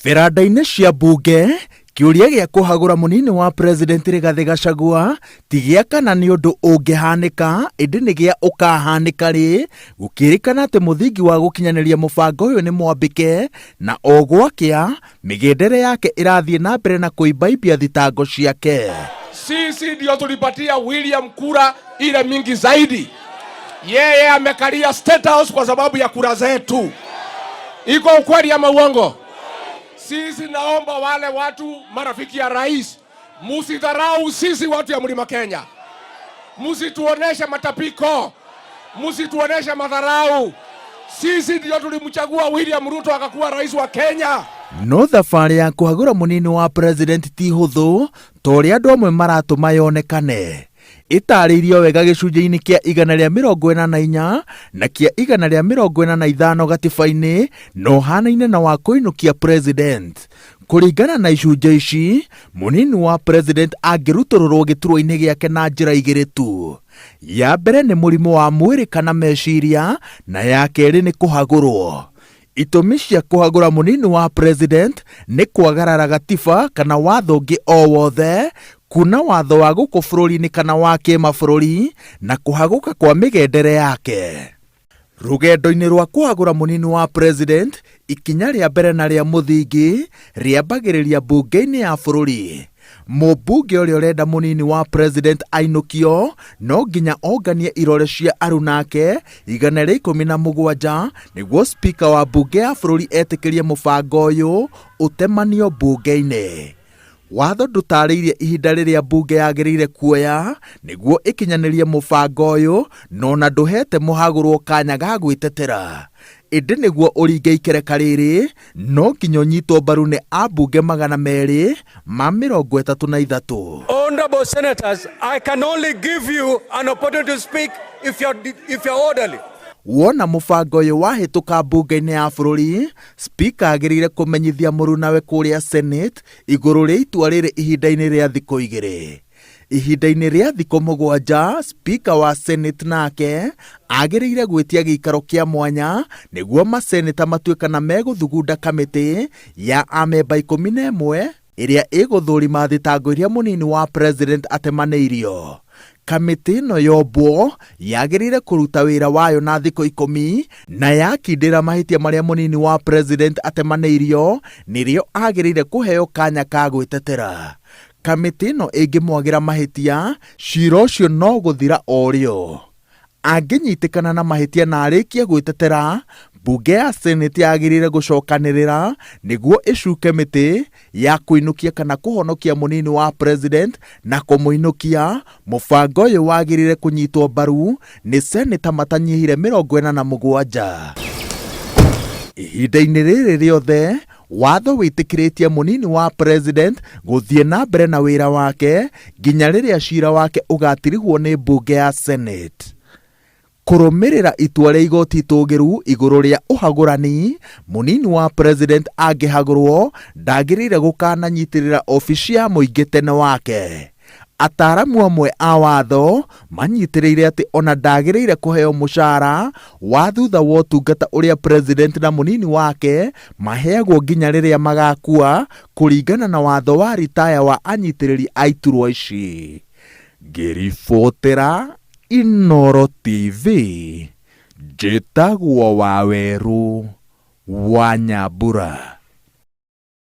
Beranda-inĩ cia mbunge, kĩũria gĩa kũhagũra mũnini wa President Rigathĩ Gachagua ti gĩa kana nĩ ũndũ ũngĩhanĩka ĩndĩ nĩ gĩa ũkahanĩka rĩ, gũkĩrĩkana atĩ mũthingi wa gũkinyanĩria mũbango ũyũ nĩ mwambĩke na o gwakĩa mĩgendere yake ĩrathiĩ na mbere na kũimbaimbia thitango ciake. Sisi ndio tulipatia William kura ile mingi zaidi. Yeye amekalia State House kwa sababu ya kura zetu. Iko ukweli ama uongo? Sisi naomba wale watu marafiki ya rais, musidharau sisi watu ya Mlima Kenya, musituoneshe matapiko, musituoneshe madharau. Sisi ndio tulimchagua William Ruto akakuwa rais wa Kenya. No thabarĩ ya kũhagũra mũnini wa president ti hũthũ ta ũrĩa andũ amwe maratũma yonekane. Ĩtaarĩirio wega gĩcunjĩ-inĩ kĩa 144 na kĩa 145 gatiba-inĩ na ũhanaine na wa kũinũkia president. Kũringana na icunjĩ ici, mũnini wa president angĩrutũrũrwo gĩturwa-inĩ gĩake na njĩra igĩrĩ tu. Ya mbere nĩ mũrimũ wa mwĩrĩ kana meciria na ya kerĩ nĩ kũhagũrwo. Itũmi cia kũhagũra mũnini wa president nĩ kwagarara gatiba kana watho ũngĩ o wothe, kuna watho wa gũkũ bũrũri-inĩ kana wa kĩmabũrũri na kũhagũka kwa mĩgendere yake. Rũgendo-inĩ rwa kũhagũra mũnini wa president, ikinya rĩa mbere na rĩa mũthingi rĩambagĩrĩria mbunge-inĩ ya bũrũri. Mũmbunge ũrĩa ũrenda mũnini wa president ainũkio no nginya onganie irore cia arunake 117 nĩguo speaker wa mbunge ya bũrũri etĩkĩrie mũbango ũyũ ũtemanio mbunge-inĩ. Watho ndũtarĩirie ihinda rĩrĩa mbunge yagĩrĩire kuoya nĩguo ĩkinyanĩrie mũbango ũyũ na ona ndũhete mũhagũrwo kanya ga gwĩtetera. Ĩndĩ nĩguo ũringe ikereka rĩrĩ no nginya ũnyitwo mbaru nĩ ambunge 233. Honorable senators, I can only give you an opportunity to speak if you're orderly. Wona mũbango ũyũ wahĩtũka mbunge-inĩ ya bũrũri, speaker agĩrĩire kũmenyithia mũrunawe kũrĩa Senate igũrũ rĩa itua rĩrĩ ihinda-inĩ rĩa thikũ 2. Ihinda-inĩ rĩa thikũ 7, speaker wa Senate nake agĩrĩire gwĩtia gĩikaro kĩa mwanya nĩguo maseneta matue kana megũthugunda kamĩtĩ ya amemba 11 ĩrĩa ĩgũthũrima thitango iria mũnini wa president atemanĩirio. Kamĩtĩ ĩno yombwo yagĩrĩire kũruta wĩra wayo na thikũ 10 na yakindĩra mahĩtia marĩa mũnini wa president atemanĩirio nĩrĩo agĩrĩire kũheo kanya ka gwĩtetera. Kamĩtĩ ĩno ĩngĩmwagĩra mahĩtia, cira ũcio no gũthira o rĩo. Angĩnyitĩkana na mahĩtia na arĩkie gwĩtetera, mbunge ya Senate yagĩrĩire gũcokanĩrĩra nĩguo ĩcuke mĩtĩ ya kũinũkia kana kũhonokia mũnini wa president na kũmũinũkia. Mũbango ũyũ wagĩrĩire kũnyitwo mbaru nĩ seneta matanyihire 47. Ihinda-inĩ rĩrĩ rĩothe, watho wĩtĩkĩrĩtie mũnini wa president gũthiĩ na mbere na wĩra wake nginya rĩrĩa cira wake ũgatirihwo nĩ mbunge ya Senate. Kũrũmĩrĩra itua rĩa igoti itũgĩru igũrũ rĩa ũhagũrani, mũnini wa president angĩhagũrwo ndagĩrĩire gũkananyitĩrĩra obici ya mũingĩ tene wake. Ataramu amwe a watho manyitĩrĩire atĩ ona ndagĩrĩire kũheo mũcara wa thutha wa ũtungata ũrĩa president na mũnini wake maheagwo nginya rĩrĩa magakua kũringana na watho wa ritaya wa anyitĩrĩri a iturwa ici. Ngĩribotera Inooro TV, njĩtagwo Wawerũ wa Nyambura.